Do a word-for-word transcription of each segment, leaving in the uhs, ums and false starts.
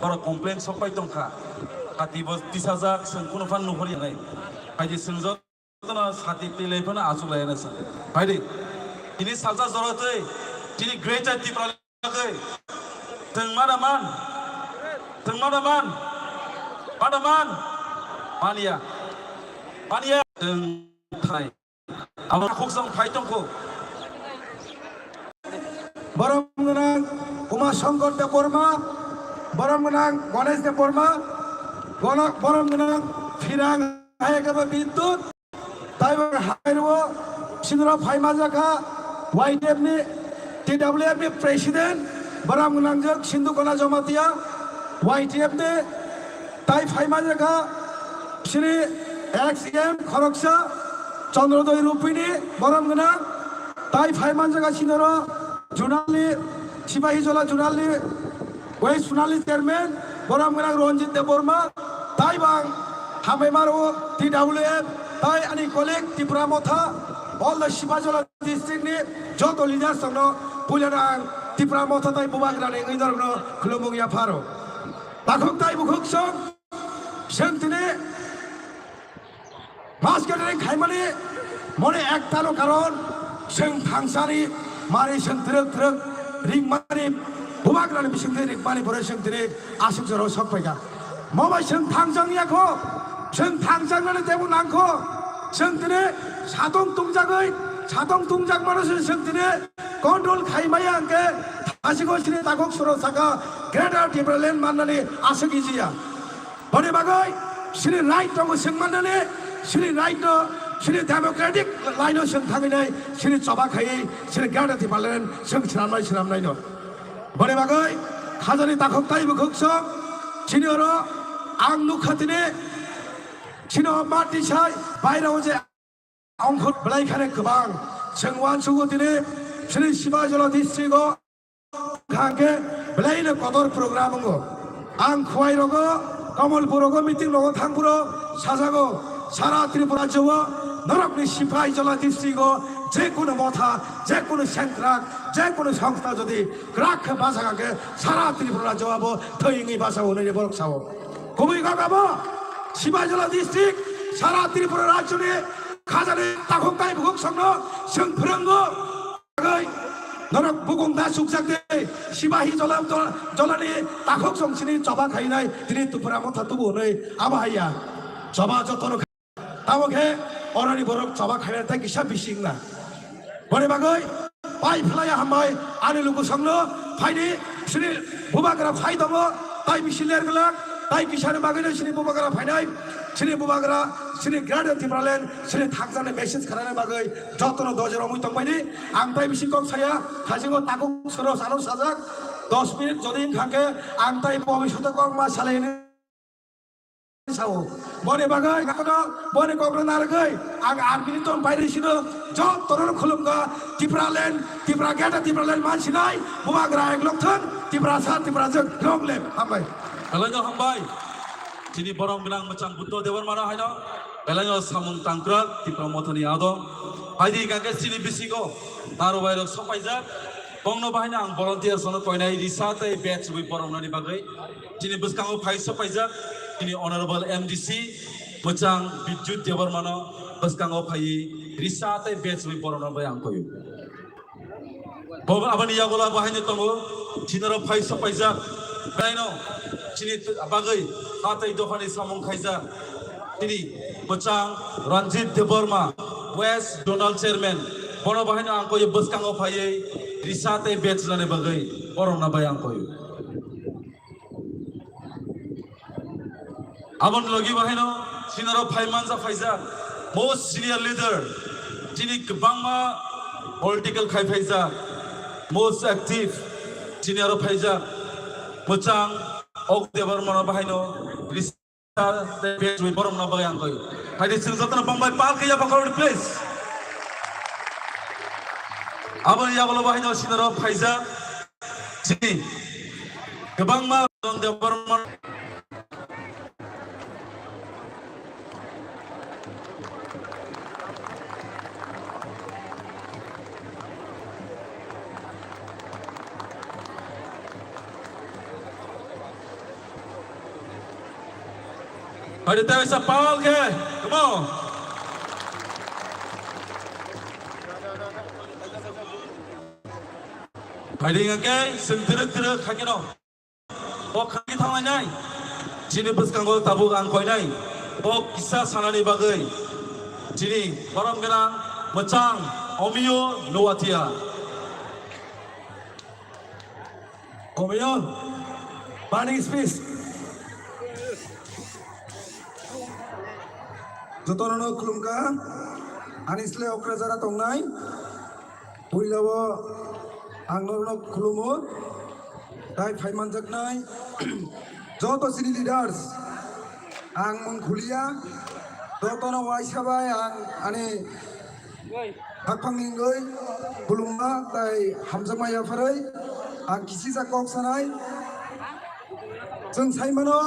Borok complain sok pai tong kha. Hati bo tisajak, chwng kunu phan nuhor ya nai. Hai di chwng jotono sati twi lai phano achuk lai na chwng. Hai di. Tini salsa jora twi, tini Greater Tipra lai. Chwng ma da man. Chwng ma da man. Ma da man. Mania. Mania. Chwng thai. Abo khuk jong phai tong kho. Borom gwnang Uma Shankar Debbarma, borom gwnang Ganesh Debbarma, bono-, borom gwnang Phirang Hayagaba Bidyut, taibo hairwo sinro phaima jakha Y T F ni, T W F ni President, borom gwnang jok Sindhu Kona Jamatia, Y T F ni, tai phaima jakha Shri X M khoroksa Chandrodoi Rupini borom gwnang, tai phai manjaga sinoro Junali, Sipahi Jola Junali, West Junali Chairman borom gwnang Ranjit Debbarma, tai bang hambai maro T W F, tai ani colleague Tipra Motha, all the Sipahi Jola district ni joto leaders rokno puilano ang Tipra Motha tai Bubagrani wngwi norokno khulumung yapharo. Takhuk tai bukhuk song, chwng tini mass gathering khaimani mone ektalo karon, chwng thangsani mari chwng twrwk twrwk ringmani, Bubagrani bisingtwi ringmani borok chwng tini aswk jorao sok phaikha. Mo bai chwng thangjak ya kho, chwng thangjaknani teibo nang kho, chwng tini satong tungjagwi, satong tungjak mano se chwng tini control khai maya hwnkhe thasigo chini takhuk soro saka Greater Tipraland mannani aswk easy ya. Boni bagwi chini right tongo chwng mannani, chini right no chini democratic line o chwng thangwi nai chini choba khaiwi chini Greater Tipraland chwng swnamnai swnamnai no. Boni bagwi khajani takhuk tai bukhuk song chini oro ang nukha tini chini o mati sai bairao je ongkhor belai khare kwbang chwng uansugo tini chini Sipahijola district o khangke belaino kotor program wngo. Ang Khwai rogo, Kamalpur rogo meeting rogo thangphuro sajago, sara Tripura rajyo o norokni Sipahijola district o je kono motha, je kono sentrak, je kono songstha jodi kwrak khe bachakha khe sara Tripura rajyo abo thwi wngwi bachago hwnwi borok sao. Kubui kok abo Sipahijola district sara Tripura rajyoni khajani takhuk tai bukhuk songno chwng phwrwngo. Bagwi norok bukung da sukjak de, Sipahijola, jol-, jolani takhuk song sini choba khainai, tini Tipra Motha tubu hwnwi abo haiya. Choba jotono kha-, tamo khe oroni borok choba khainai tai kisa bising na. Boni bagwi pai phlaya hambai ani luku songno phaidi sini Bubagra phai tongo, tai bisi ler glak, tai kisani bagwino sini Bubagra phainai, sini Bubagra, sini Greater Tipraland, sini thakjaknai message khanani bagwi jotono doje romwi tongbaidi. Ang tai bisi kok saya, hasingo takhuk soro sano sajak, dos minute jodi wngkha khe ang tai bobiswto kok ma salai hwnwi sao. Boni bagwi akono boni kokno narwgwi ang ar minute tong bairi sino jotono khulumkha Tipraland, Tipra Greater Tipraland mansinai Bubagra eklok thun Tiprasa Tiprajwk long live. Hambai. Belai no hambai. Chini borom gwnang mwchang Buddha Debbarmano haino belai no samung tangkrak Tipra Mothani adong. Haidi hwnkha khe chini bisingo taro bairok sopaijak. Bongno bahaino ang volunteers ono koinai risa tei badge rwui borom nani bagwi. Chini bwskango phai sopaijak chini Honorable M D C mwchang Bidyut Debbarmano bwskango phaiwi risa tei badge rwui borom nani bagwi ang koio. Bo aboni yagulo bo haino tongo, chini oro phai sopaijak, belaino chini bagwi ha tei dophani samung khaijak, chini bwchang Ranjit Debbarma, West Zonal Chairman, bono bo haino ang koi bwskango phaiwi risa tei badge rwnani bagwi borokno bai ang koi. Aboni logi bo haino sinaro phai manja phaijak, most senior leader, chini kwbangma political khai phaijak, most active, chini aro phaijak, mwchang Ok Debbarmano bo haino risa tei badge rwui borokno bagwi ang koi. Haidi chwng jotono bongbai pal khe yapha khorokdi, please. Aboni yagulo bo haino sinaro phaijak. Chini kwbangma Debbarma Phaidi tei sa pal khe, come on. Phaidi hingke sing tiruk tiruk khaikeno. O khaiki thanglainai. Chini bwskango tabuk ang koinai. O kisa sanani bagwi. Chini borom gwnang mwchang omiyo nuwatia. Omiyo, burning speech. Jotono khulumkha, ani sle okra jara tongnai. Puilao ang norno khulumo, tai phaimanjaknai joto chini leaders. Ang mung khulia, jotono waisa bai ang ani Hakphang hingwi khulumma tai hamjakma yapharwi ang kisisa kok sanai. Chwng saimano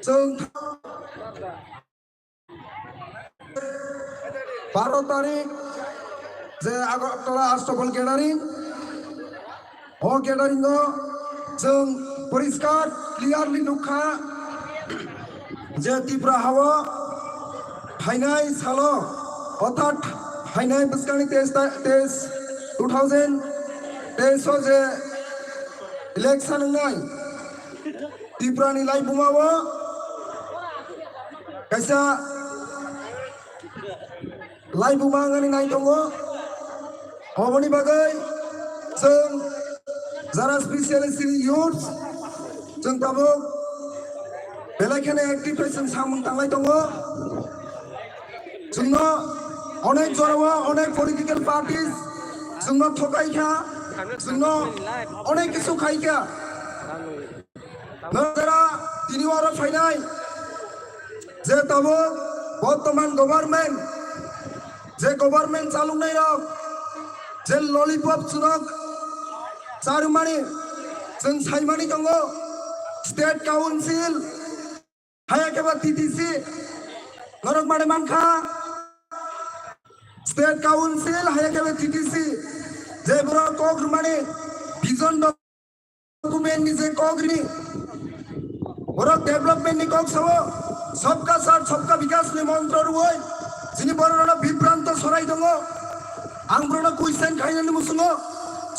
chwng baro tarik je Agartala Astopal Gathering, o gathering o chwng poriskar clearly nukha je Tripura hao phainai salo, orthat phainai bwskangni teis ta-, teis, two thousand teis o je election wngnai Tripura ni laibuma o kaisa laibuma wngani nai tongo. Oboni bagwi chwng jara specially chini youths, chwng tabuk belai kheno active khe chwng samung tanglai tongo. Chwngno onek jorao onek political parties chwngno thokai kha, chwngno onek kisu khai kha. Nokjara tini oro phainai je tabuk bortoman government, je government chaloknai rok, je lollipop chwrok charwmani chwng saimani tongo, state council haya khe ba T T C norok mane mankha, state council haya khe ba T T C je borok kok rwmani vision document ni je kok ri, borok development ni kok sao, sabka saath sabka vikas ni montro rwoi chini borok rok bibranto sorai tongo. Ang borok no question khainani musungo,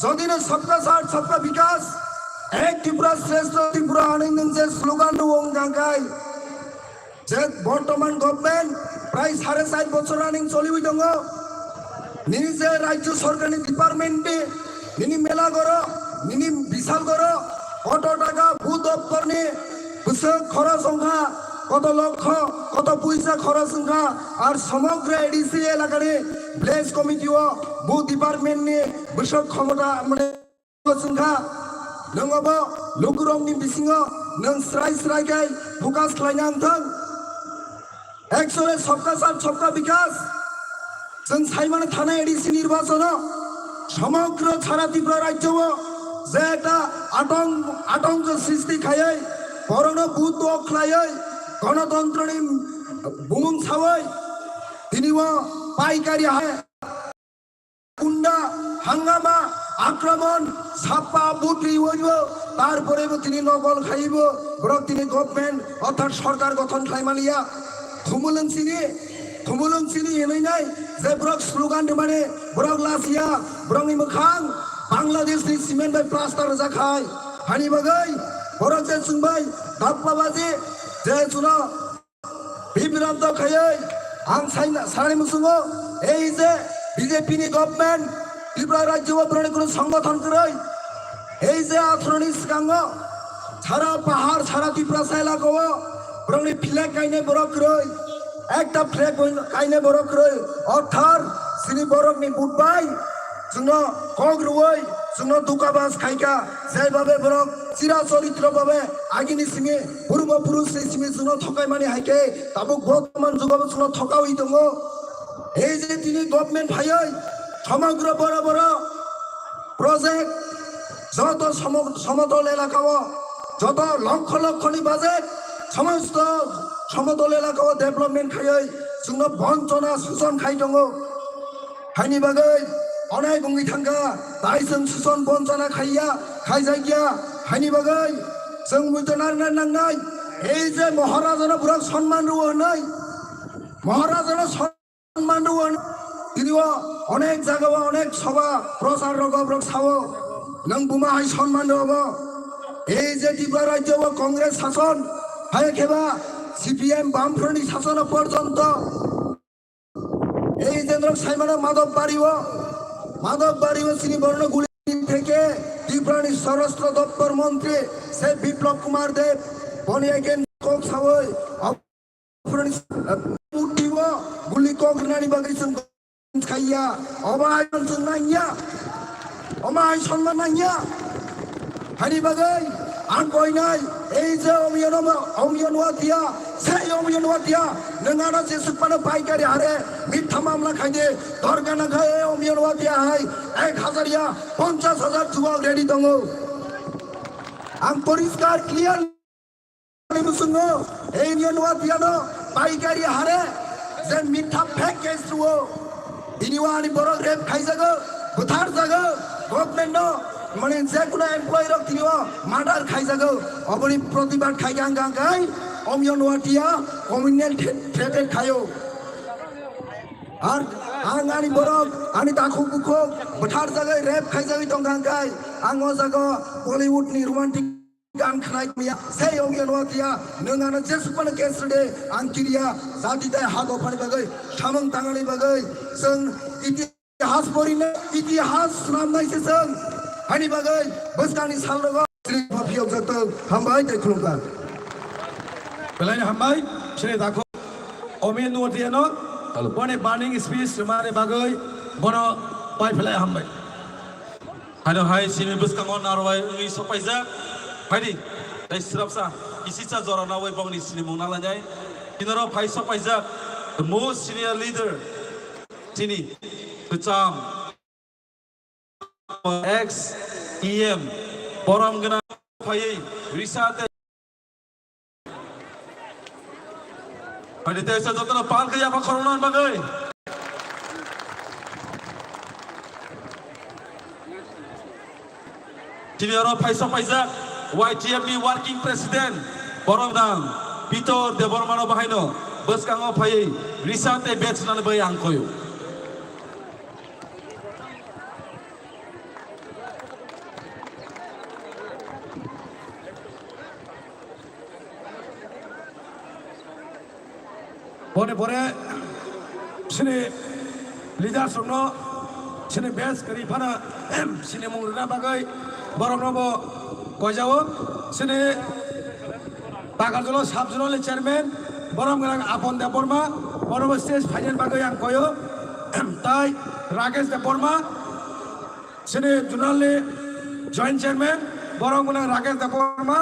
jodi no sabka saath sabka vikas, ek Tripura shreshtha Tripura ani nwng je slogan rwo wng jang khai, je bortoman government prai sare sat bochor ani choliwi tongo. Nini je rajyo sorkar ni department ni, nini mela goro, nini bisal goro, koto taka bu doptor ni bwswk khoros wngkha, koto lokho, koto puisa khoros wngkha, ar somogro A D C elaka ni village committee o bu department ni bwswk khomota mane wngkha, nwng obo lukurokni bisingo nwng srai srai khe focus khlaina wngthang. Actually, sabka saath sabka vikas, chwng saimano thanai A D C nirbachono somogro sara Tripura rajyo o je ekta atong-, atongo sristi khaiwi borokno vote dok khlaiwi gonotontroni bumung sawi tini o paikari hai gunda, hangama, akromon, sappa, butri, oibo, tarpore bo tini nokol khaibo, borok tini government, orthat sorkar gothon khlaimaliya. Thumulwng sini, thumulwng sini hinwi nai, je borok slogan rwmani, borok lasiya, borokni mwkhang Bangladesh ni cement bai plaster rwjak hai. Hani bagwi, borok je chwng bai, dappa baji, je chwngno Bibranto khaiwi ang saina, sanani muchungo, ei je B J P ni government Tripura rajyo o borokni kuno songgothon kwrwi, ei je atharo ni swkango sara pahar, sara Tripura sa elaka o borokni flag kainai borok kwrwi, ekta flag bo kainai borok kwrwi, orthar chini borokni vote bai chwngno kok rwwi, chwngno dukabas khaikha, jai babe borok chira choritro babe agini simi purbo purush ni simi chwngno thokaimani hai khe tabuk bortoman jugo bo chwngno thokaui tongo. Ei je tini government phaiwi somogro boro boro project joto somo-, somotol elaka o joto lokho lokho ni budget somosto somotol elaka o development khaiwi chwngno bonchona suchon khai tongo. Haini bagwi onek wngwi thangkha, tai chwng suchon bonchona khaiya, khaijakya. Haini bagwi Chwng muitu narwkna nangnai, ei je Maharajano borok sonman rwo hwnwi, Maharajano sonman rwo hwnwi, tini o onek jaga o onek soba prochar rogo borok sao, nwng buma hai sonman rwo bo? Ei je Tripura rajyo o Congress sason, hai khe ba C P M Bamfront ni sasono porjonto, ei je norok saimano Madhobbario, Madhobbario chini borno guli theke Tripurani Swarashtra Doptor Montri se Biplab Kumar Deb boni against kok sawi Bamfront ni murtio guli kok rwnani bagwi chwng khaiya, obo hai chwng nangya, omo hai sonman nangya. Hani bagwi ang koinai, ei je Omiyan, Omiyan Watia, sei Omiyan Watia, nwng ano jesuk phano paikari hare, mitha mamla khaidi, dorkar nangkha ei Omiyan Watia hai, ek hazar ya, ponchas hazar chuwak ready tongo. Ang poriskar clear ni musungo, ei Omiyan Watia no paikari hare, je mitha fake case rwo, bini o ani borok rape khaijago, butharjago, government no, mane je kuno employee rok tini o murder khaijago, oboni protibad khai gang gang khai, Omiyan Watia communal threat khayo. Ar ang ani borok, ani takhuk bukhuk butharjagwi rape khaijagwi tong gang khai, ang o jaga Bollywood ni romantic gan khnai maya, sei Omiyan Watia, nwng ano jesuk phano case rwdi, ang kiriya, jati tai ha dophani bagwi, samung tangani bagwi, chwng itihas porina, itihas swnamnai se chwng, hani bagwi, bwskangni salrogo, sri phiyok jotto, hambai tei khulumkar. Belai hambai, sri dakho, Omiyan Watiano, boni burning speech rwmani bagwi, bono pai phlai hambai. Haino hai sini bwskango narwai wngwi sopaijak. Phaidi, tei swrapsa, isicha jora nawi bongni sinimung nalainai. Kinoro phai sopaijak, the most senior leader, chini, kwcham, ex E M, borom gwnang phaiwi, risa tei Phaidi tei sa jotono pal khe yapha khorokna bagwi. Chini oro phai sok paijak Y T F ni working president borom dang Pitor Debbarma no bahaino bwskango phaiwi risa tei bag swnani bagwi ang koyo. Boni pore sini leaders rokno sini base kwrwi phano sini mung rwna bagwi borokno bo koijao. Sini Takarjala sub zonal ni chairman borom gwnang Apon Debbarma, bono bo stage phainani bagwi ang koyo. Tai Rakesh Debbarma, sini zonal ni joint chairman borom gwnang Rakesh Debbarma,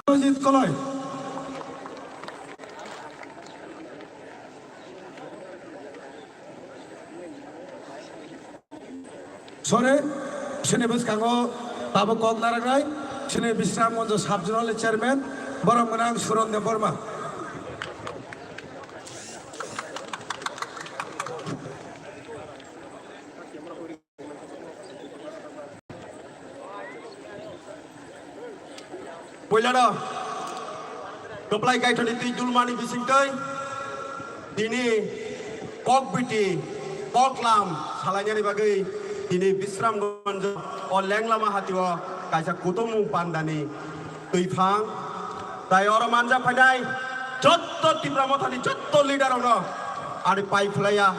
Rajit Koloi. Sore, sini bwskango tabuk kok narwknai, sini Bisramganj sub zonal ni chairman, borom gwnang Suron Debbarma. Puilano kwplai kaithoni twi dulmani bisingtwi tini kok biti, kok lam salainani bagwi tini Bisramganj o lenglama hatio kaisa kutumung pandani twiphang. Tai oro manjak phainai jotto Tipra Mothani jotto leader rokno ani pai phlaiya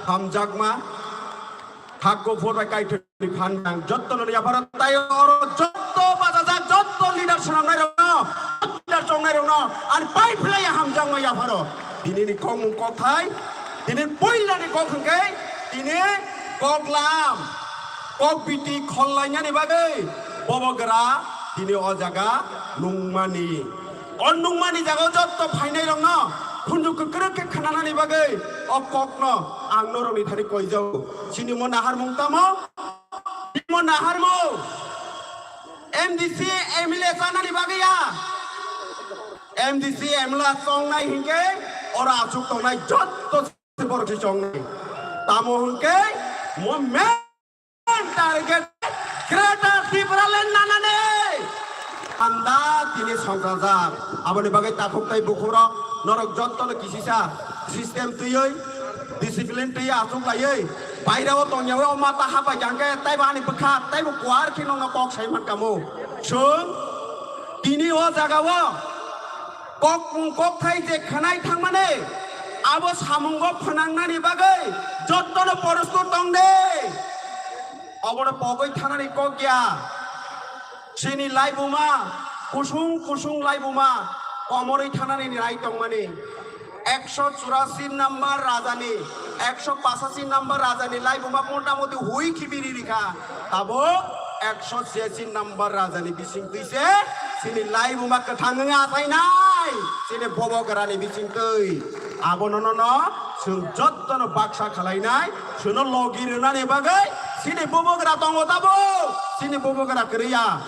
hamjakma. Hakgo phor bai kaithoni phan nang jotto no yapharo tai oro jotto bajajak jotto leader swnamnai rokno, leader chongnai rokno ani pai phlai hamjakma yapharo. Tini ni kokmung kokthai, tini puila ni kok hwnkhe tini kok lam, kok biti khollainani bagwi bobo gra tini o jaga nungmani. O nungmani jaga o jotto phainai rokno khunju kwkrwk khe khnanani bagwi o kokno ang norokni thani koijao. Chini mo naharmung tamo? Mo naharmung? M D C, M L A chanani bagwi ya? M D C, M L A chongnai hinkhe oro achuk tongnai jotto se borok se chongnai. Tamo hinkhe mo me target Greater Tipraland nanani. Anda tini songchajak. Aboni bagwi takhuk tei bukhurok norok jottono kisisa system twiwi, discipline twiwi achuk laiwi, bairao tongyawi o mata hapai jangkhe taibo ani bwkha taibo kuar khe nokno kok sai mankamo. Chwng tini o jagao kokmung kokthai je khwnai thangmani abo samungo phwnangnani bagwi jottono porostut tong de. Obono pogwi thanani kok ya. Chini laibuma, kusung kusung laibuma, komorwi thanani nai tongmani. Ekso churasi number rajani, ekso pachashi number rajani laibuma motamoti hui khibiri rikha. Tabo ekso chesi number rajani bising twi se chini laibuma kwthang wng achainai. Chini bobo grani bising twi. Abono nono chwng jottono baksa khalainai, chwngno logi rwnani bagwi chini bubagra tongo tabo, chini bubagra kwrwi ya.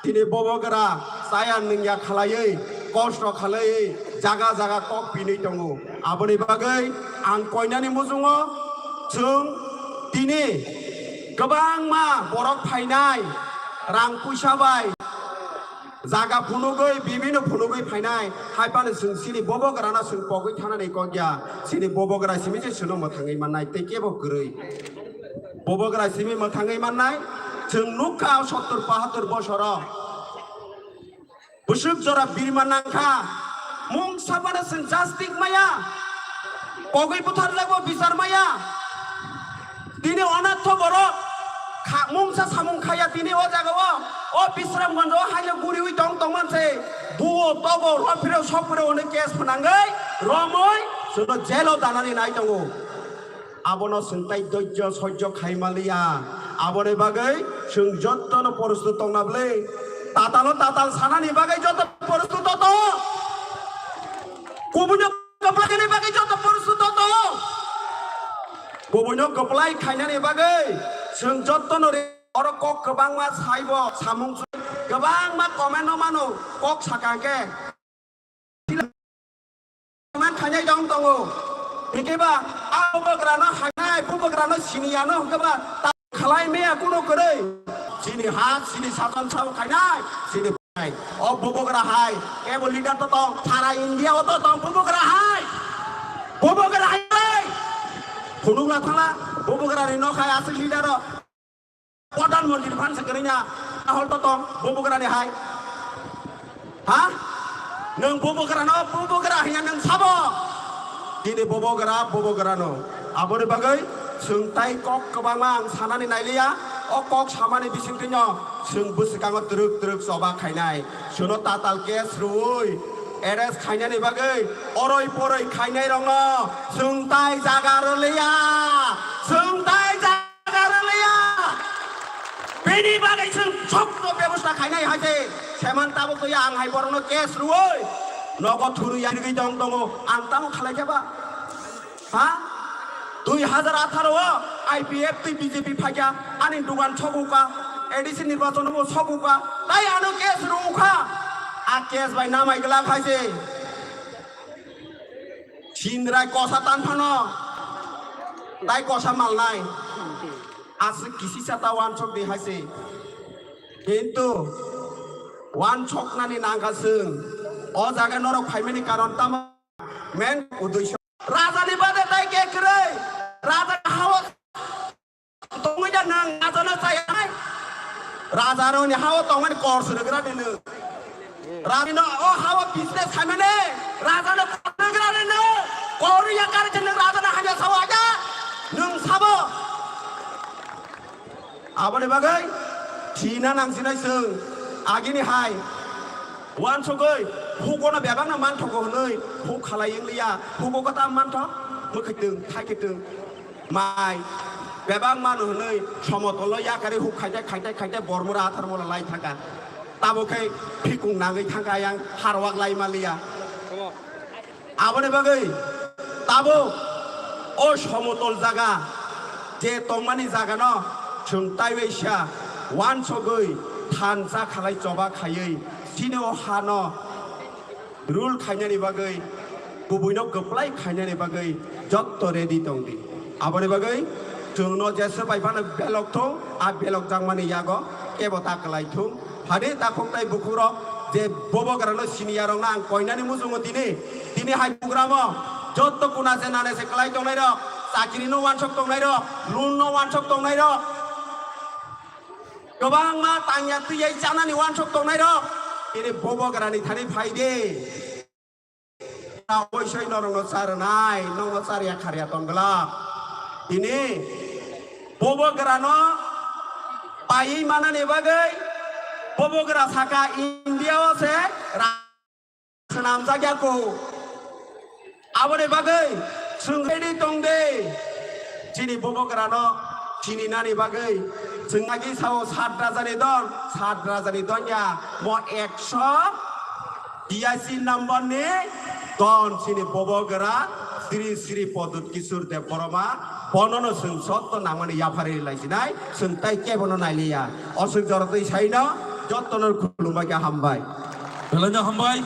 Tini bubagra chaya nungya khalaiwi, kosto khalaiwi, jaga jaga kok pinwi tongo. Aboni bagwi ang koinani muchungo chwng tini kwbangma borok phainai, rang puisa bai, jaga phunugwi, bibino phunugwi phainai, hai phano chwng chini bobo grano chwng pogwi thanani kok ya, chini bobo gra simi se chwngno mwthangwi mannai, tei kebo kwrwi. Bobo gra simi mwthangwi mannai, chwng nukha sottor bahattor bosoro. Bwswk jora birma nangkha, mungsa phano chwng justice maya, pogwi butharjakbo bichar maya. Tini onatho borok kha-, mungsa samung khaya tini o jagao, o Bisramganj o haino guriwi tong tongman se, buo togo rophiro sokphiro hwnwi case phnangwi romwi chwngno jail o danani nai tongo. Abono chwng tai dojjo sojjo khai manliya, aboni bagwi chwng jottono porostut tongna bwle. Tatalo tatal sanani bagwi jotto porostut tong. Kubuino kwplai khainani bagwi joto porsu toto. Bubuino kwplai khainani bagwi chwng jotono re-, oro kok kwbangma saibo samung kwbangma comment no mano kok saka hwnkhe. Comment khainai dong tongo. Hwnkhe ba a bubagrano hainai, bubagrano siniyano hwnkhe ba ta khalai maya kuno kwrwi. Chini ha, chini sason sao khainai, chini O bubagra hai, kebo leader to tong, sara India o to tong bubagra hai. Bubagra hai. Phunukla thangla, bubagra ni nok hai aswk leader o. Pradhan Mantri phan se kwrwngya, ahol to tong, bubagra ni hai. Ha? Nwng bubagra no, bubagra hiya nwng sabo. Tini bubagra, bubagra no. Aboni bagwi chwng tai kok kwbangma ang sanani nailiya. O kok samani bisingtwino chwng bwswkango twrwk twrwk choba khainai. Chwngno tatal case rwui arrest khainani bagwi oroi poroi khainai rokno chwng tai jaga rwliya. Chwng tai jaga rwliya. Bini bagwi chwng sokto bebosta khainai hai se. Seman tabuk twiya ang hai borokno case rwui nogo thurwi yarigwi tong tongo. Ang tamo khalai khe ba? Ha? Dui hajar atharo o I P F twi B J P phaikha, ani dugan sokuka, A D C nirbachon bo sokuka, tai ano case rwkha. A case bai namai glak hai se. Sindrai kosa tan phano, tai kosa malnai. Aswk kisisa ta wansok di hai se. Kintu wansoknani nangkha chwng. O jaga norok phaimani karon tamo? Men uddesho. Rajani bade tai ke kwrwi? Raja hao tongwi da nang rajano chayai? Rajaroni hao tongmani kor srwgrani nw. Rajano o hao business khaimani rajano kor srwgrani nw. Kor ya kar khe nw rajano hanya sao aja. Nwng sabo. Aboni bagwi thina nangsinai chwng agini hai. Wansugwi hukono bebakno manthogo hwnwi huk khalai wngliya, huko kota mantho, mwkhwtwng, thaikitwng, mai, bebak mano hwnwi somotolo yakari huk khaite, khaite, khaite bormura atharmura lai thangkha. Tabo khe phikung nangwi thangkha yang harwak lai manliya. Aboni bagwi tabuk o somotol jaga, je tongmani jagano chwng taiwaisa wansugwi thansa khalai choba khaiwi chini o hano rule khainani bagwi, kubuino kwplai khainani bagwi jotto ready tongdi. Aboni bagwi chwngno jesa bai phano belok thung, a belok jakmani yago kebo ta kwlai thung. Phadi takhuk tai bukhuk rok je bobo grano siniya rok no ang koinani muchungo tini, tini hai bugramo jotto kuna se nane se kwlai tongnai rok, chakiri no wansok tongnai rok, loan no wansok tongnai rok, kwbangma tangya twi yai chanani wansok tongnai rok, tini bobo grani thani phai de. Oisoi norokno charwnai, nokno charya kharya tong glak. Tini bobo grano paiwi manani bagwi bobo gra saka India o se ra-, swnamjak ya ko. Aboni bagwi chwng ready tong de. Chini bobo grano chini nani bagwi chwng agi sao sat rajani don, sat rajani don ya mo ekso T I C number ni don sini bobo gra Sri Sri Pradut Kishore Debbarma, bono no chwng sotto nangmani yaphari lai sinai, chwng tai kebo no nai liya. Oswk jora twi sai no, jotto no khulumbai khe hambai. Belai no hambai,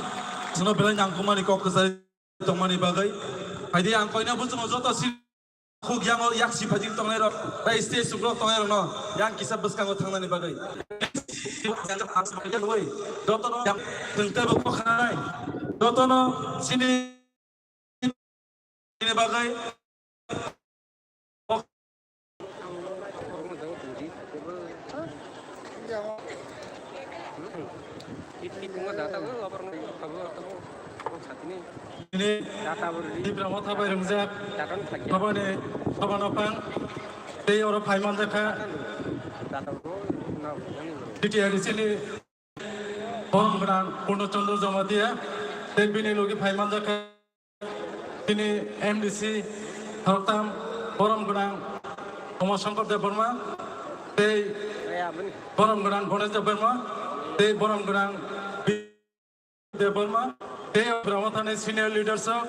chwngno belai nangkukmani kok kwchari tongmani bagwi. Haidi ang koina buchungo joto si Khuk yango yak siphaijing tongnai rok, tei stage sukrok tongnai rokno yang kisa bwskango thangnani bagwi. Jotono yang thwngtebo kokhanai, jotono sini bagwi. Ini Tipra Motha bai wngjak, aboni, aboni phang tei oro phai manjakha T T R D C ni borom gwnang Purno Chandra Jamatia, tei bini logi phai manjakha. Bini M D C khoroktham, borom gwnang Uma Shankar Debbarma, tei borom gwnang Ganesh Debbarma, tei borom gwnang Bi-, Debbarma, tei Tipra Mothani senior leaders rok,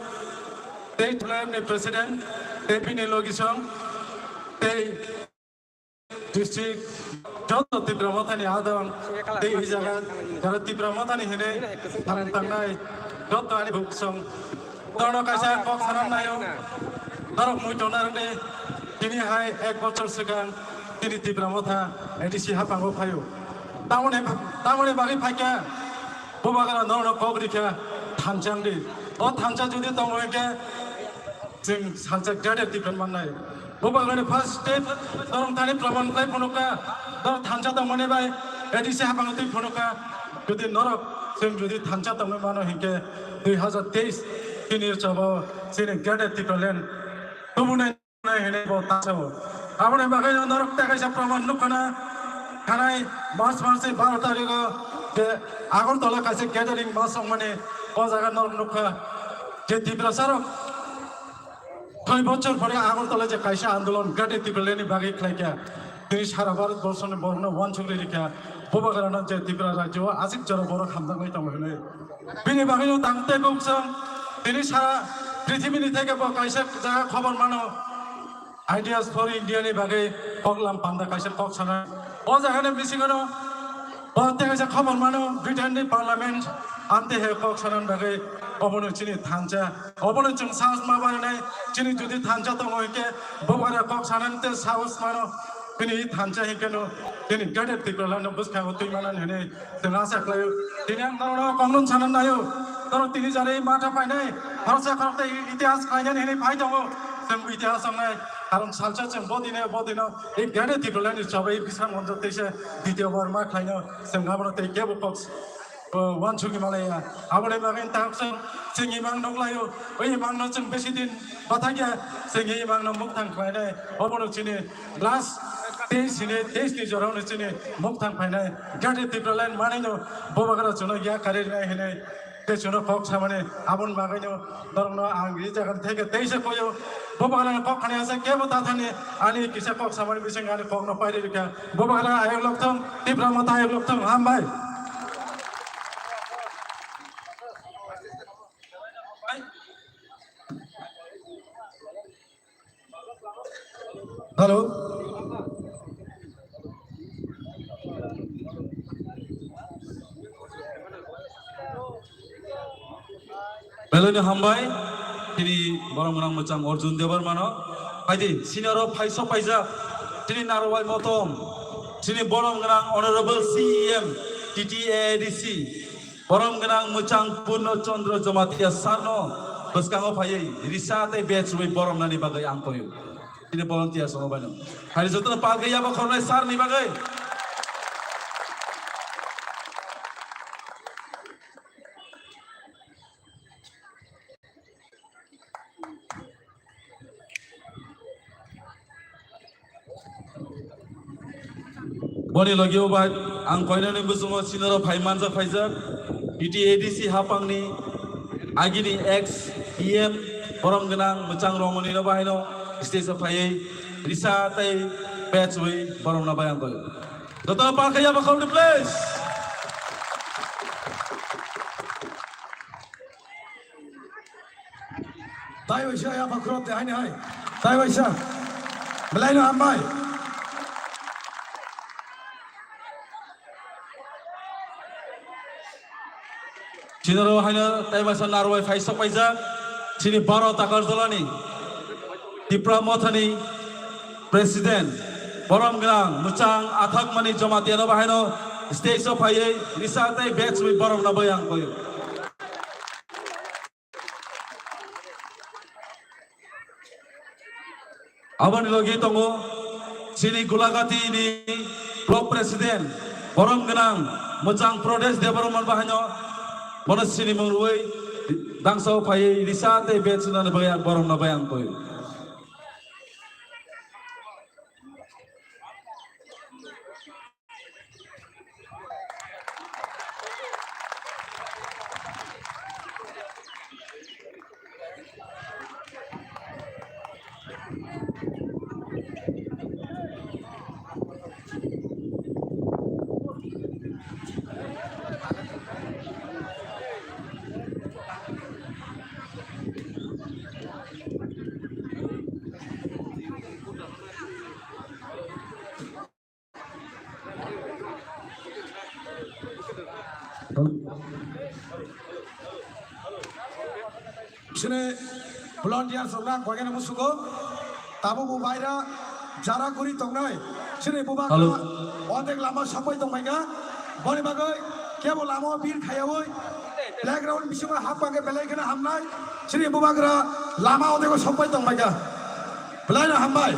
tei Tulai ni president, tei bini logisong, tei district joto Tipra Mothani adong tei hwnjaga jara Tipra Mothani hwnwi samung tangnai joto ani buksong norokno kaisa kok sanam naio. Norok mui tongna rwdi, tini hai ek bochor swkang tini Tipra Motha A D C haphango phaio. Tamoni, tamoni bagwi phaikha, bubagra norokno kok rikha thansa wngdi. O thansa jodi tongo hwnkhe, Chwng salsa graded different mannai. Bubagrani first step norok thani proman khlai phunukha, norok thansa tongmani bai A D C haphango twi phunukha. Jodi norok chwng jodi thansa tongwi mano hinkhe dui hazar teis tini chabo chini graded Tipraland tubunai hinwi bo tachao. Aboni bagwi norok tei kaisa proman nukhana thanai March masni baro tarikho je Agartala kaisa gathering ma songmani o jaga norok nukha je Tiprasarok Koi bochor pore Agartala je kaisa andolon gate Tipralandni bagwi khlaikha. Tini sara Bharat borshoni borokno wansugwi rikha. Bubagrano je Tripura rajyo o aswk jora borok hamjaknai tongo hinwi. Bini bagwino tang tei kok chwng tini sara prithibini theke bo kaisa jaga khobor mano. Ideas for India ni bagwi koklam panda kaisa kok sana. O jagani bisingono o tei kaisa khobor mano Britain ni parliament amte he kok sanan bagwi obono chini thansa. Obono chwng sahos ma barinai, chini jodi thansa tongo hinkhe, bubagra kok sanani tei sahos mano, bini thansa hinkheno, chini graded Tipralandno bwskango twi manani hinwi chwng asa khlaio. Tini ang norokno kongno sana naio, norok tini jani matha phainai, khoroksa khoroksa itihas khlainani hinwi phai tongo, chwng itihas wngnai, karon salsa chwng bodino, bodino, ei graded Tipralandni chabai Bishal Manchor teisa ditiyo bar ma khlaino, chwng abono tei kebo kok o, wansugwi malaya. Aboni bagwi tak chwng, chwng imang nukhlaio. O imangno chwng besi din bathakya, chwng imangno mukthang khlainai. Obono chini last teis hini, teis ni jorao no chini mukthang phainai. Gate Tipraland manwino bubagra chwngno yak kari rinai hinwi. Tei chwngno kok samani aboni bagwino norokno ang e jaga theke teisa koyo. Bubagra kok khani asa kebo tathani ani kisa kok samani bising ani kokno pairi rikha. Bubagra ayok lokthong, Tipra Motha ayok lokthong, hambai. Hello. Beloni hambai, tini borom gwnang mwchang Arjun Debbarmano. Phaidi, sini oro phaiso paijak, tini Narobai Motom, tini borom gwnang Honorable C E M, T T A D C, borom gwnang mwchang Purno Chandra Jamatia sarno bwskango phaiwi risa tei bej rwui boromnani bagwi ang koyo. Chini volunteers rokno baino. Hai jotono palkhe yaba khornai sarni bagwi. Boni logi o bai ang koinani bwsongo sinoro phai manjak phaijak T T A D C hapangni agini ex E M borom gwnang mwchang Romoni no bahaino stage o phaiwi risa tei bej rwui boromno bai ang koyo. Jotono palkhe yaba khornai please. Tai waisa ya pakhro te haini hai. Tai waisa. Belai no hambai. Chinoro haino tai waisa narwai phai sok paijak. Chini Baro Takarjalani Tipra Mothani President borom gwnang mwchang athakmani Jamatia no bahaino stage o phaiwi risa tei bej rwui boromno bai ang koyo. Aboni logi tongo chini Gulagati ni Block President, borom gwnang mwchang Pradesh Debbarma bahaino bono sini mung rwui dangsa o phaiwi risa tei bej rwnani bagwi ang boromno bai ang koi. Sini volunteers rok nang koigana musugo. Tabuk bo baira jara guri tongnai. Sini bubagra Hello. Odek lama sokpai tongmaika. Boni bagwi kebo lama o bir khayawi. Playground bisingo hapma khe belai kheno hamnai. Sini bubagra lama odego sokpai tongmaika. Belai no hambai.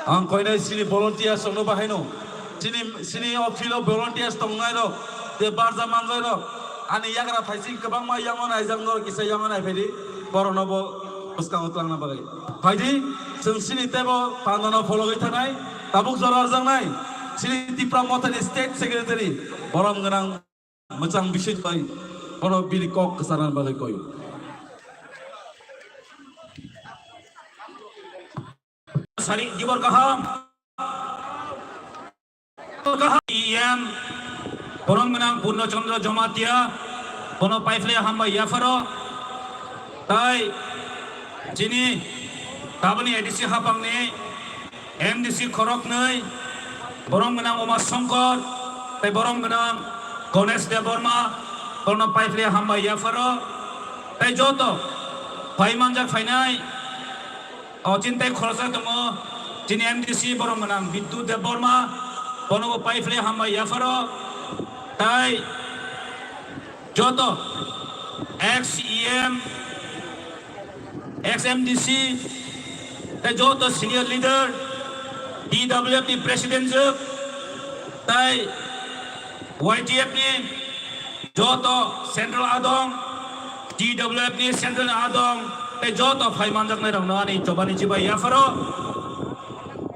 Ang koinai sini volunteers rokno bahaino. Sini, sini o field o volunteers tongnai rok, tei barja manjai rok. Ani yagra phaising kwbangma yango naijak norok kisa yango naiphaidi. Borokno bo bwskango twlangna bagwi. Phaidi, chwng sini teibo pandano phologwi thanai. Tabuk jora rwjaknai. Sini Tipra Mothani State Secretary. Borom gwnang Mwchang bising bai bono bini kok kwcharna bagwi koi. Sari dibor kaham. Kaham E M borom gwnang Purno Chandra Jamatia bono paiphlai hambai yapharo. Tai chini tabani A D C hapangni M D C khoroknwi, borom gwnang Uma Shankar, tei borom gwnang Ganesh Debbarma, bono paiphlai hambai yapharo, tei joto phai manjak phainai, o chini tei khoroksa tongo, chini M D C borom gwnang Biddu Debbarma, bonobo paiphlai hambai yapharo, tei joto ex E M, ex M D C, tei joto senior leader, T W F ni president jwk, tei Y T F ni joto central adong, T W F ni central adong, tei joto phai manjaknai rokno ani chobani chibai yapharo.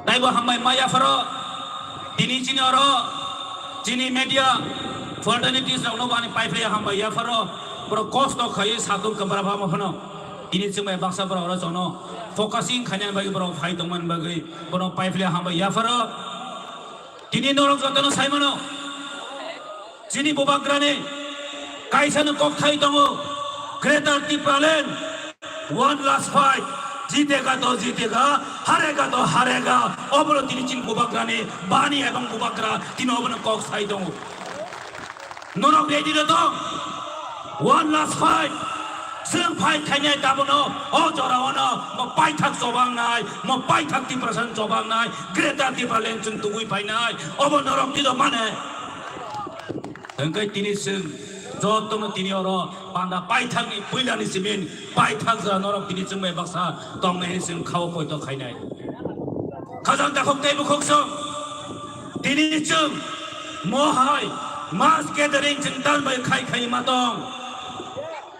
Taibo hambai ma yapharo, tini chini oro, chini media, fraternities rokno bo ani paiphlai hambai yapharo, borok kosto khaiwi satung kwbra phano phano, tini chwngbai baksa borok oro jono focusing khainani bagwi borok phai tongmani bagwi bono paiphlai hambai yapharo, tini norok jotono saimano. Chini bubagrani kaisano kokthai tongo, Greater Tipraland, one last fight, jitega to jitega, harega to harega, obono tini chini bubagrani bani ebong bubagra tini obono kok sai tongo. Norok ready no tong? One last fight. Chwng fight khainai tabono o jorao no mo paithak chobangnai, mo paithak Tiprasa chobangnai, Greater Tipraland chwng tubui phainai, obo norok twi do mane. Hwnkhe tini chwng jotono tini oro panda paithakni puilani simin paithak jora norok tini chwng bai baksa tongnai hwnwi chwng khao poito khainai. Khajang takhuk tei bukhuk song tini chwng mo hai mass gathering chwng tal bai khai khai ma tong.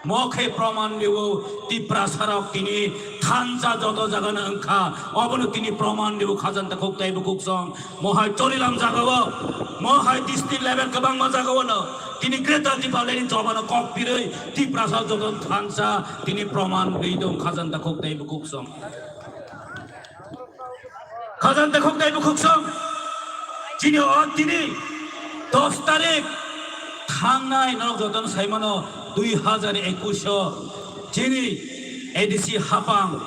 Mo khe proman rio Tiprasa rok tini thansa joto jaga no wngkha, obono tini proman rio khajang takhuk tei bukhuk song. Mo hai chorilam jaga o, mo hai district level kwbangma jaga o no tini Greater Tipraland ni jobano kok pirwi Tiprasa joto thansa tini proman ri dong khajang takhuk tei bukhuk song. Khajang takhuk tei bukhuk song. Chini o tini dos tarik thangnai norok jotono saimano dui hazar ekush o chini A D C hapang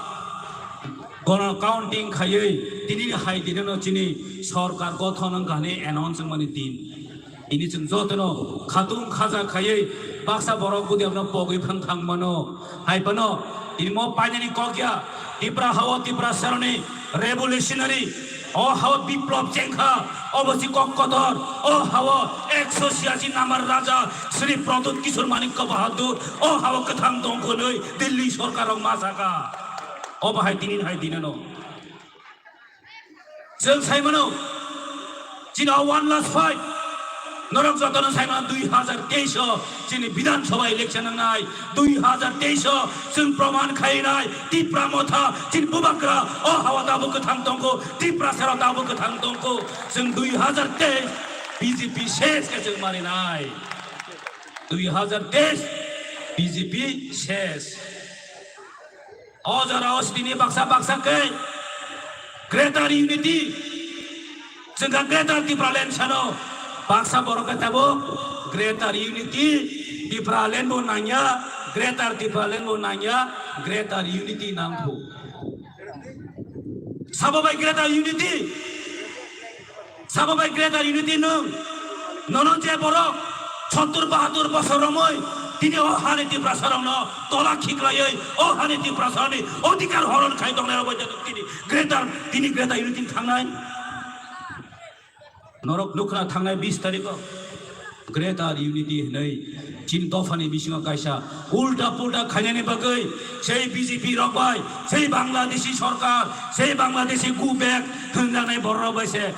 gono counting khaiwi tini hai dinano chini sorkar gothon wngkha hwnwi announce wngmani din. Tini chwng jotono khatung khaja khaiwi baksa borok budi abono pogwi phang thang mano. Hai phano tini mo painani kok ya, Tipra hao Tiprasaroni revolutionary, o hao biplop chengkha, obo si kok kotor, o hao ekso siyachi namar raja Shri Pradyut Kishore Manikya Bahadur, o hao kwthang tongkhonwi Delhi sorkar rok ma saka. Obo hai tini hai dinano. Chwng saimano, chini o one last fight. Norok jotono saimano dui hazar teis o chini Bidhan Sabha election wngnai, dui hazar teis o chwng proman khainai Tipra Motha chini bubagra o hawa tabuk kwthang tongkho, Tiprasarok tabuk kwthang tongkho. Chwng dui hazar teis B J P ses khe chwng marinai. Dui hazar teis B J P ses. O jora o sitini baksa baksa khe Greater Unity, chwngkha Greater Tipraland sano baksa borok khe tabuk Greater Unity Tipraland bo nangya, Greater Tipraland bo nangya, Greater Unity nangkho. Sabo bai Greater Unity. Sabo bai Greater Unity nwng, nono je borok sottur bahatur bosor romwi tini o hani Tiprasarokno tola khiklaiwi o hani Tiprasarokni odhikar horon khai tongnai rok bai tini Greater, tini Greater Unity thangnai. Norok nukha thangnai bis tarikh o. Greater Unity hwnwi chini dophani bisingo kaisa ulta pulta khainani bagwi sei B J P rok bai, sei Bangladeshi sorkar, sei Bangladeshi go back hwnjaknai borok rok bai se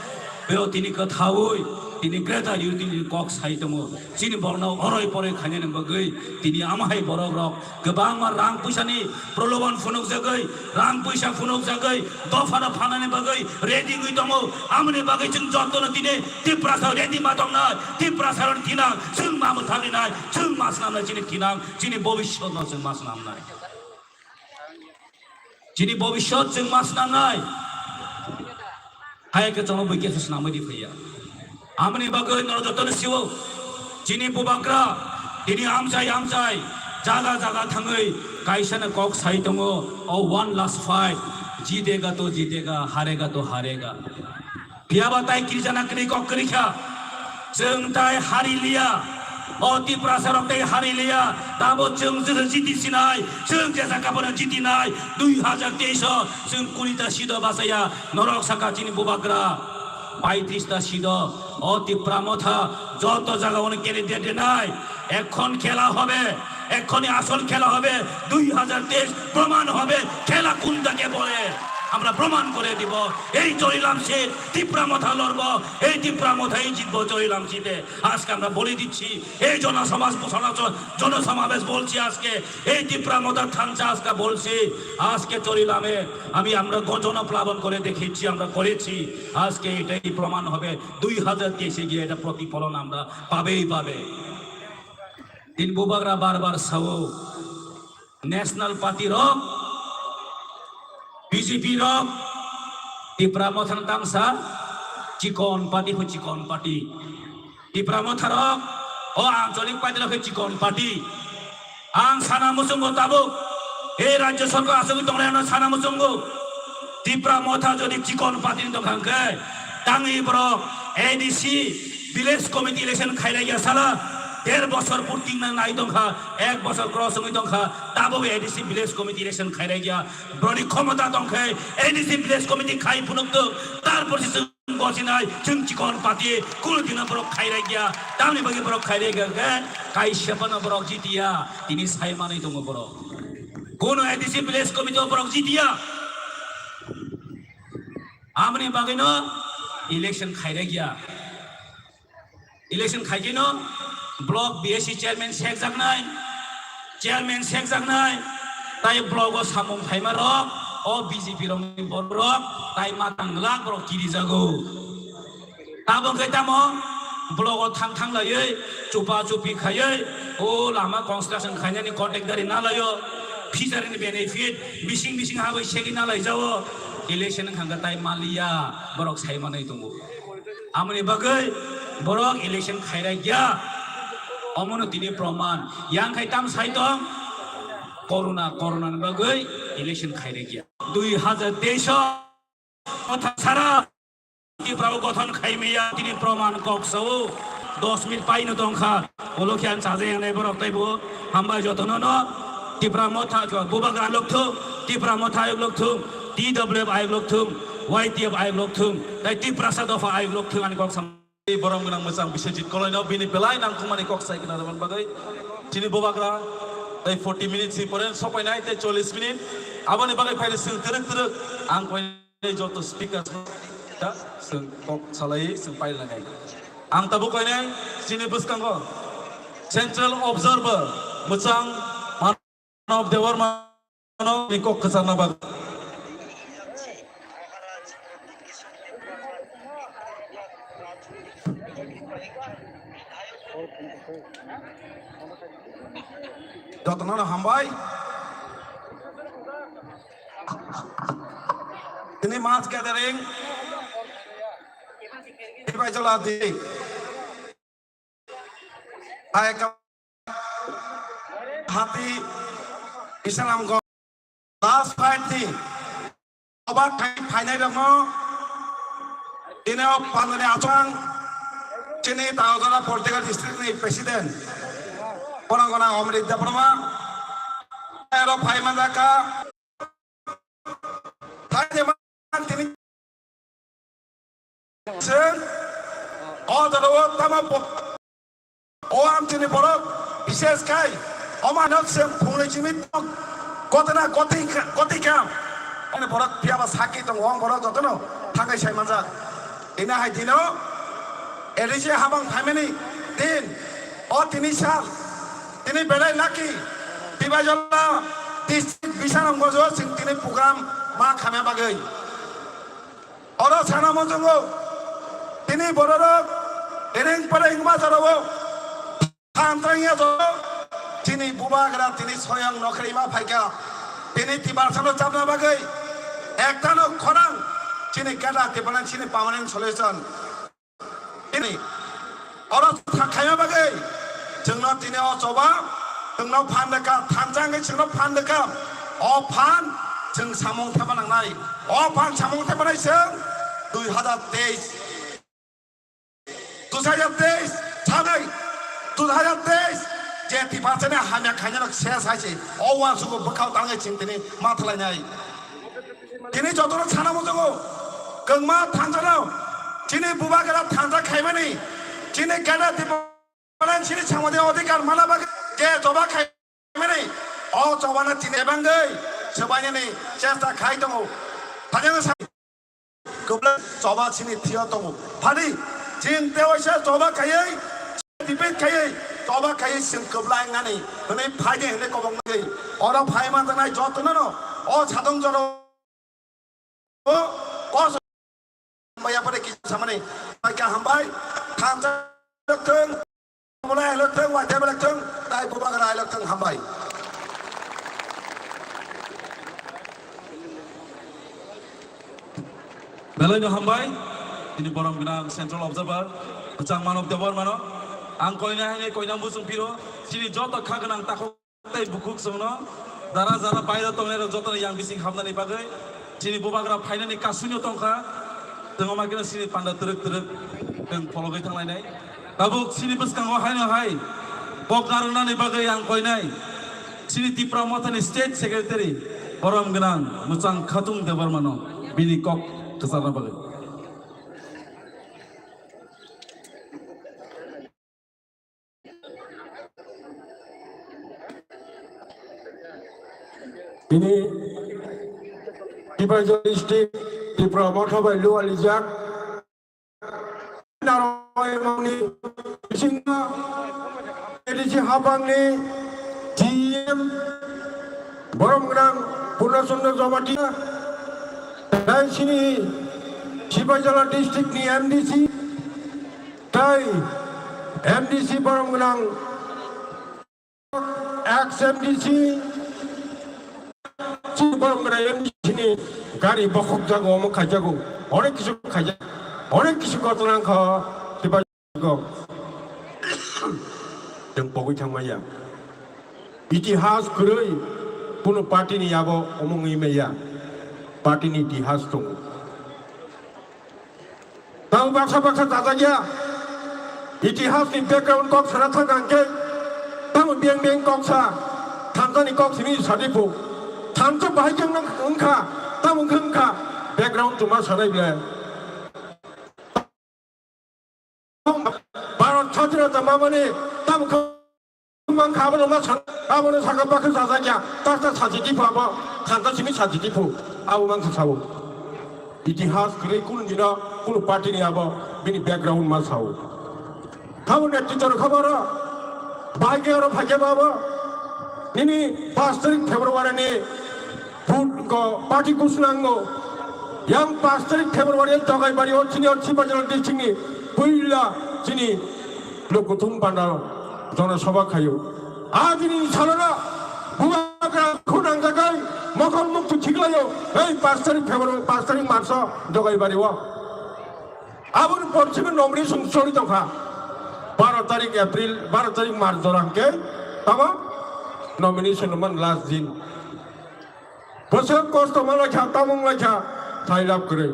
beo tini kwthaui tini Greater Unity ni kok sai tongo. Chini borokno oroi poroi khainani bagwi tini amahai borok rok kwbangma rang puisani proloban phunukjagwi, rang puisa phunukjagwi, dophano phanani bagwi ready wngwi tongo. Amoni bagwi chwng jotono tini Tiprasa ready ma tongnai, Tiprasa rok thinang, chwng ma mwthangwi nai, chwng ma swnamnai chini thinang, chini bobiswt no chwng ma swnamnai. Chini bobiswt chwng ma swnamnai. Hai khe chwngno bui khe swnamwi di phaiya. Amoni bagwi norok jotono sio. Chini bubagra tini amchai amchai jaga jaga thangwi kaisano kok sai tongo, o one last fight, jitega to jitega, harega to harega. Phiya ba tai kirijana kwrwi kok kwrwi kha. Chwng tai hari liya. O Tiprasa rok tai hari liya. Tabo chwng je jiti sinai. Chwng je jaga bono jiti nai. Dui hazar teis o chwng kurita sido bachaya. Norok saka chini bubagra. Paitris ta sido. O Tipra Motha joto jaga ono candidate nai. Ekhon khela hobe. এখনই আসল খেলা হবে, দুই হাজার তেইশ প্রমাণ হবে খেলা কোন দিকে বলে আমরা প্রমাণ করে দিব। এই চরিলাম সে তিপ্রা মথা লড়বো, এই তিপ্রা মথাই জিতবো চরিলাম সিতে। আজকে আমরা বলে দিচ্ছি, এই জনসমাজ, জনসমাবেশ বলছি আজকে, এই তিপ্রা মথার থানচা আজকে বলছি, আজকে চরিলামে আমি, আমরা গ-, জনপ্লাবন করে দেখিয়েছি, আমরা করেছি। আজকে এটাই প্রমাণ হবে, দুই হাজার তেইশে গিয়ে এটা প্রতিফলন আমরা পাবেই পাবে। Tin bubagra bar bar sao, National Party rok, B J P rok, Tipra Motha no tangsa chikon party pho chikon party. Tipra Motha rok, o ancholik party rok khe chikon party. Ang sana muchungo tabuk, e rajyo sorkar asogwi tongnai ano sana muchungo. Tipra Motha jodi chikon party ni tongkha hwnkhe, tangwi borok A D C village committee election khailaiya sala, der bosor purting na nai tongkha, ek bosor cross wngwi tongkha, tabuk A D C village committee election khailaiya, boroni khomota tongkhe A D C village committee khai phunuk tok, tarpor se chwng Gochinai chwng chikon pati kul dino borok khairai gya, tamni bagwi borok khairai gya khe kaisa phano borok jitiya, tini sai manwi tongo borok. Kono A D C village committee o borok jitiya. Amoni bagwino election khairai gya. Election khaikhe no block B S C chairman sekjaknai, chairman sekjaknai, tai block o samung phaima rok, o B J P rokni borok, tai matang glak borok kirijago. Tabok khe tamo block o thang thang laiwi, chupa chupi khaiwi, o lama construction khainani contact dari na laio, fishery ni benefit, bising bising habwi segwi na laijao, election wngkha khe tai maliya, borok sai manwi tongo. Amoni bagwi borok election khairai ya. Omono tini proman. Yang khai tam sai tong. Corona, corona ni bagwi election khairai ya. Dui hajar teis o motha sara Tipra o gothon khaimaya tini proman kok sao. Dos minute paino tongkha. Olo khe ang chaja yang nai borok taibo. Hambai jotono no. Tipra motha bubagra lokthung. Tipra motha ayok lokthung. T W F ayok lokthung. Y T F ayok lokthung, tai Tiprasa dopha ayok lokthung ani kok sam. Borom gwnang mwchang Biswajit Koloino bini belai nangkukmani kok sai khna rwmani bagwi chini bubagra tai forty minutes ni pore sopainai tai chollish minute aboni bagwi phaile chwng twrwk twrwk ang koinai joto speaker ta chwng kok salai chwng pailanai ang tabuk koinai chini bwskango Central Observer mwchang Manob Debbarma no ni kok kwcharna bagwi. Jotono no hambai. Tini mass gathering. Dibai jola di. Hai ka-, hati Islam go last fight ni oba khai phainai rokno tini o pandani achang chini Tagodara political district ni president kono gona Omrit Debbarma ero phai manjaka. Thaide man tini chwng o jorao tamo bo-, o amchini borok bishes khai omo ano chwng phungnwi simi gotona gotwi kha, gotwi kha. Ani borok phiyaba sakki tongo, o borok jotono thangwi sai manjak. Ina hai dino A D C habang phaimani din o tini sal tini belai lucky Dibajola district Bisharamganj o chwng tini program ma khamya bagwi. Oro sana muchungo tini bororok ereng pereng ma jorao thantrangya jorao chini bubagra tini soyang nokhrima phaikha. Tini Tiprasano chapna bagwi ektano khorang chini gada Tiprasani chini permanent solution. Ini oro khaima bagwi chwngno tini o choba chwngno phan rwkha, thansa wngwi chwngno phan rwkha. O phan chwng samung thepma nangnai. O phan samung thepnai chwng dui hajar teis, dui hajar teis sanai, dui hajar teis je Tiprasani hamya khainai rok ses hai se o uansukgo bwkhao tangwi chwng tini ma thalainai. Tini jotono sana muchungo kwngma thansa no chini bubagra thansa khaimani chini gana Tiprasani chini samani odhikar mana bagwi je choba khaimani o chobano chini bangwi swbainani chesta khai tongo. Thajano sa kwbla choba chini thio tongo. Phadi chwng tewaisa choba khaiwi debate khaiwi choba khaiwi chwng kwbla wngnani hwnwi phaidi hwnwi kobong nai oro phai manjaknai jotono no o sadong joro o kos maya pore kisa samani pai ka hambai thansa thung mulai helo thung wai tebel thung tai bubagra helo thung hambai. Belai no hambai tini borom gwnang Central Observer bwchang Manob Debbarma no ang koina hai koina muchung piro chini joto kha gwnang takhuk. Tei bukhuk chwngno jara jara bairo tongnai rok jotono yang bising habnani bagwi chini bubagra phainani kasui no tongkha. Tongma khe chini panda twrwk twrwk tong phologwi thanglainai. Tabuk chini bwskango haino hai kok narwknani bagwi ang koinai chini Tipra Mothani State Secretary borom gwnang Mwchang Khatung Debbarmano bini kok kwcharna bagwi. Ini Tipraja district, Tipra Motha bai lualijak. Narwai mangni bisingo A D C hapangni G M borom gwnang Purna Chandra Jamatia, tai sini Sipaijala district ni M D C, tai M D C borom gwnang ex M D C, chini borok gwnang M D C ni gari bokhok jago, omo khaijago, onek kisu khaijak, onek kisu kotor wngkha, tei bai jago. Chwng pogwi thangmaya. Itihas kwrwi kunu party ni abo omo wngwi maya. Party ni itihas tongo. Tamo baksa baksa chajakya. Itihas ni background kok sana thang hwnkhe, tamo beng beng kok sa, thansa ni kok simi sadi phu. Thansa bahai khe wngkha, tamo wngkha, background chuma sanai ble. Bharat Sadhinota mamani tamo khe Mang kha, abono ma sa, abono saka bakhe chajakya, ta ta sajiti phu abo, khanta simi sajiti phu, abo mang sa sao. Itihas kwrwi kunu dino, kunu party ni abo, bini background ma sao. Tamo netritwrok kha boro, bahai khe oro phaikhe bo abo, nini pash tarik February ni Vote ko party kusnango. Yang pash tarik February Jogaibari o chini o Sipajala district ni puila chini lokuthum panda jona sabha khayo. A chini salona bubagra khunang jagai mokol muktu thiklayo. Ei pash tarik February, pash tarik March o Jogaibari o. Aboni por simi nomination choli tongkha. Baro tarik April, baro tarik March jora hwnkhe tamo nomination man last din. Bwswk kosto manlaikha, tamung laikha, thai lab kwrwi.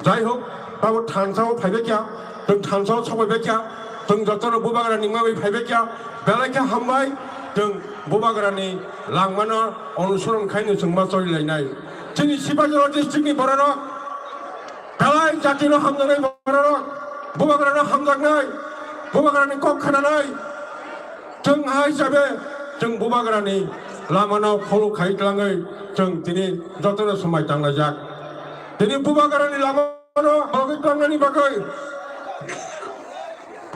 Jai hok, tamo thansa o phaibaikha, chwng thansa o sokpaibaikha, chwng jotono bubagra ni mangwi phaibaikha, belai khe hambai, chwng bubagra ni langmano onusoron khaino chwng ma choli lainai. Chini Sipajala district ni bororok belai jatino hamjaknai bororok, bubagrano hamjaknai, bubagrani kok khnanai. Chwng hai hisabe chwng bubagrani lamano follow khai tlangwi chwng tini jotono swmai tanglaijak. Tini bubagrani lamano bagwi tlangnani bagwi,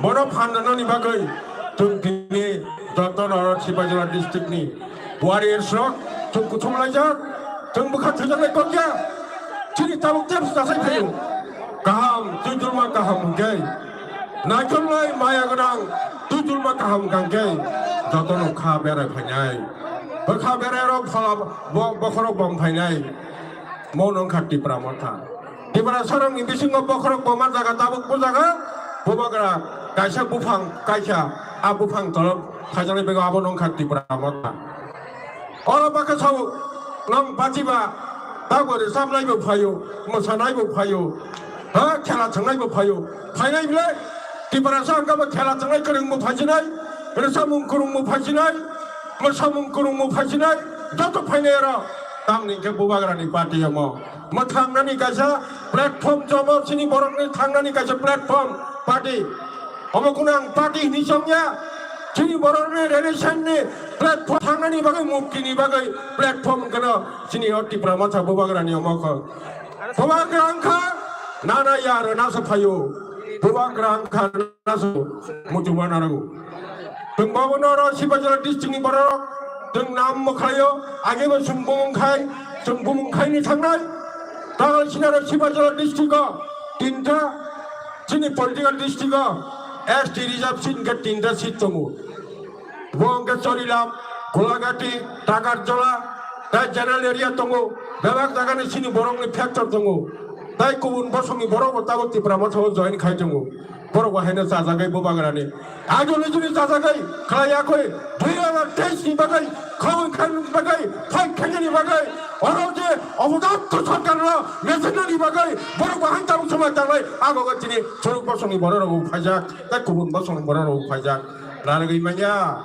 bono phan rwnani bagwi chwng tini jotono oro Sipajala district ni warriors rok chwng kuthum laijak, chwng bwkha thwijaknai kokya. Chini tabuk tei bwsajak phaio. Kaham, twi tulma kaham hwnkhe. Naikolnai maya gwnang, twi tulma kaham hwnkhe. Jotono kha berai phainai. Bwkha berai rok phala bo-, bokhorok bom phainai. Mo nong kha Tipra Motha. Tiprasa rok ni bisingo bokhorok boma jaga tabuk bo jaga. Bubagra kaisa buphang kaisa, a buphang tolok thaijaknai bego abo nong kha Tipra Motha. Oro bakhe sao, nong bachiba, tabo rwchapnai bo phaio, mwsanai bo phaio, ha, khela thwngnai bo phaio. Phainai bwle, Tiprasa hwnkha bo khela thwngnai kwrwng bo phaisinai, rwchapmung kwrwng bo phaisinai, mwsamung kwrwng bo phaisinai, joto phainai oro. Tamni hwnkhe bubagrani party omo. Mwthangnani kaisa platform chomo, chini borokni thangnani kaisa platform party. Omo kunu ang party hini chongya. Chini borokni relation ni platform thangnani bagwi, mukti ni bagwi platform kano chini o Tipra Motha bubagrani omo kho. Bubagra wngkha nana ya rwna se phaio. Bubagra wngkha nana se muchungma narago. Chwng bobo noro Sipajala district ni borok chwng nam mwkhlaio, age bo chwng bumung khai, chwng bumung khai ni thangnai. Tagal sinaro Sipajala district o tinta Chini political district o S T reserve seat hwnkhe tinta seat tongo. Bo hwnkhe Chorilam, Golagati, Takarjola, tai general area tongo. Bebak jagani chini borokni factor tongo. Tai kubun bosongni borok bo tabuk Tipra Motha o join khai tongo. Borok bo haino chajagwi bubagrani. Ideology ni chajagwi khlai yakwi dui hazar teis ni bagwi, khawui khaimani bagwi, fight khainani bagwi, oro je opodotto sorkar no mesenani bagwi, borok bahai tabuk samai tanglai, ago go chini churuk bosongni borok rok phaijak, tei kubun bosongni borok rok phaijak, narwgwi manya.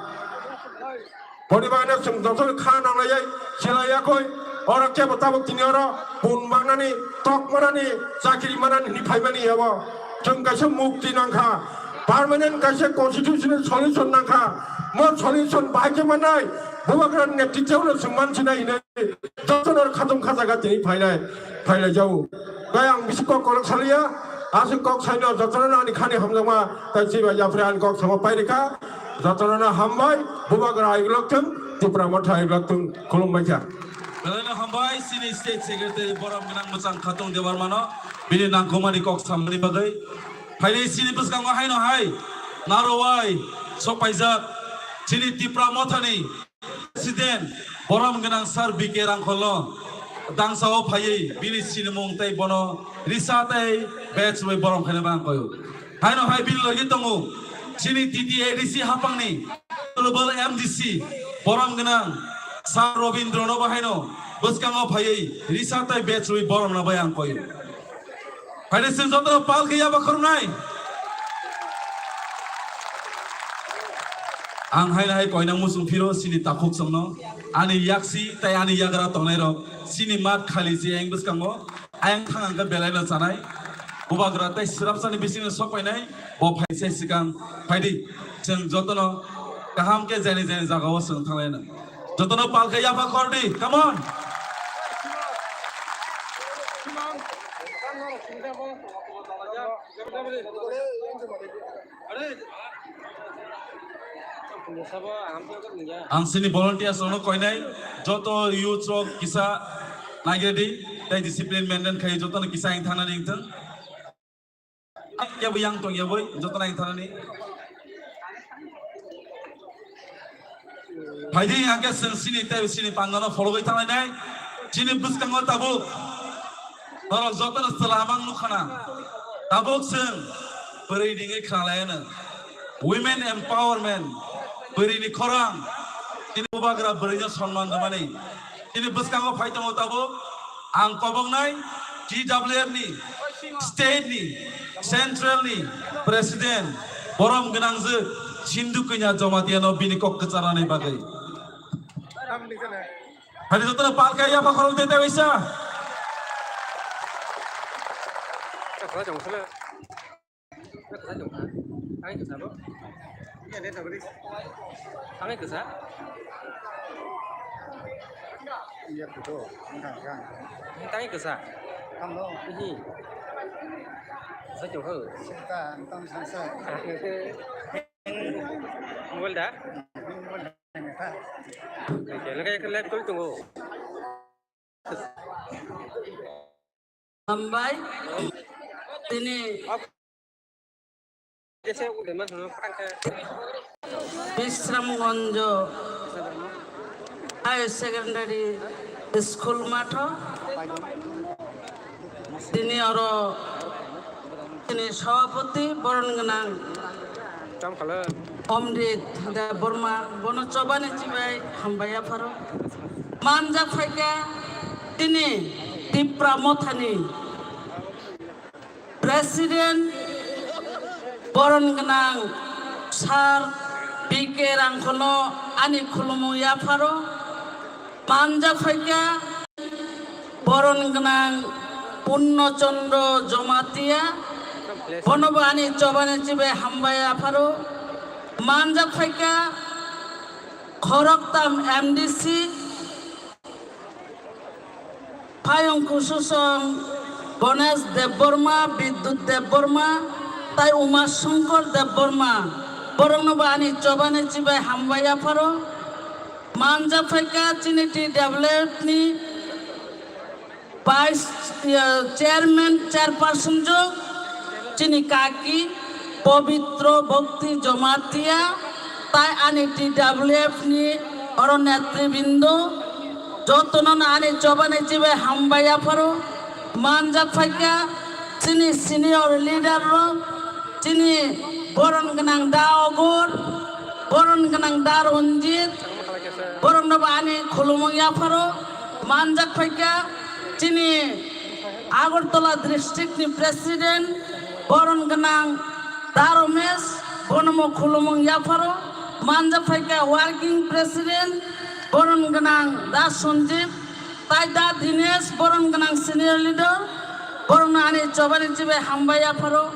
Boni bagwi no chwng joto kha nanglaiwi, chilai yakwi, oro kebo tabuk tini oro pun mangnani, tok manani, chakri manani hwnwi phaimani abo. Chwng kaisa mukti nangkha, permanent kaisa constitutional solution nangkha. Mo solution bahai khe manai, bubagra netrito no chwng mansinai hinwi. jotono khatung khajaga tini phailai, phailai jago. Bai ang bisi kok kolok saliya, aswk kok saino jotono ani khani hamjakma, tai chiba yaphre ani kok samo pairikha, jotono hambai, Bubagra aiglok thung, Tipra Motha aiglok thung, khulumbai kha. Belai no hambai, chini state secretary borom gwnang mwchang khatung Debbarmano, bini nangkukmani kok samani bagwi. Phailai chini bwskango haino hai, narwai, sokpaijak, chini Tipra Mothani, President, borom gwnang Sir B K Rangkholno dangsao phaiwi bini sinimung tei bono risa tei badge rwi borom khaina bang koyo. Haino hai bini logi tongo chini T T A D C hapangni Honorable M D C borom gwnang Sir Robindro no bahaino bwskango phaiwi risa tei badge rwi borom na bai ang koyo. Phaidi chwng jotono pal khe yaba khoroknai. Ang haino hai koinang muchung phiro chini takhuk chwngno ani yaksi tei ani yagra tongnai rok chini mat khali je eng bwskango ayang thang ang khe belai no chanai. Bubagra tei swrapsani bisingni sok painai bo phaisai swkang phaidi chwng jotono kaham khe jani jani jagao chwng thanglaina. Jotono pal khe yapha khordi, come on. Ang chini volunteers rokno koinai, joto youth rok kisa naigedi, tei discipline maintain khai jotono kisa ang thanani wngthang. Kebo yang tong yaboi, joto nai thanani. Phaidi hingke chwng chini tei chini pangano phologoi thanglai nai. Chini bwskango tabuk. Norok jotono chwla mang nukhana. Tabuk chwng bwrwi ringwi khnalaiyano. Women empowerment. Bwrwini khorang. Chini bubagra bwrwino sonman rwmani. Chini bwskango phai tongo tabuk ang koboknai T W F ni, state ni, central ni president borom gwnangjwk Sindhu Kanya Jamatia no bini kok kwcharnani bagwi. Hari jotono pal khe yapha khorok de tei waisa. Kwsa chong khana. Kwsa chong kha. Tangi kwsa bo. Iya, de tabri. Tangi kwsa. Iya, kudo. Enggak, enggak. Tangi kwsa. Kamu. Ihi. Kwsa chong kha. Sita, entam sansa. Mobile da? Mobile da. Oke, lagi ke live call tunggu. Hambai. Tini Bisramganj Higher Secondary School matho. Tini oro tini sabhapati boron gwnang Omrit Debbarma, bono chobani chibai hambai yapharo. Manjak phaikha tini Tipra Mothani President boron gwnang Sir B K Rangkholno ani khulumung yapharo. Manjak phaikha boron gwnang Purno Chandra Jamatia, bonobo ani chobani chibai hambai yapharo. Manjak phaikha khoroktham M D C, Phayung Kususong, Ganesh Debbarma, Bidyut Debbarma, tai Uma Shankar Debbarma, borokno bo ani chobani chibai hambai yapharo. Manjak phaikha chini T W F ni Vice, ya, Chairman, Chairperson jok, chini kaki, Pabitra Bhakti Jamatia, tai ani T W F ni oro netribindo, jotono no ani chobani chibai hambai yapharo, manjak phaikha, chini senior leader rok, chini boron gwnang da Ogor, boron gwnang da Ranjit, borokno bo ani khulumung yapharo, manjak phaikha, chini Agartala district ni president, boron gwnang da Ramesh, bonomo khulumung yapharo, manjak phaikha working president, boron gwnang da Sanjeev, tai da Dinesh, boron gwnang senior leader, borokno ani chobani chibai hambai yapharo,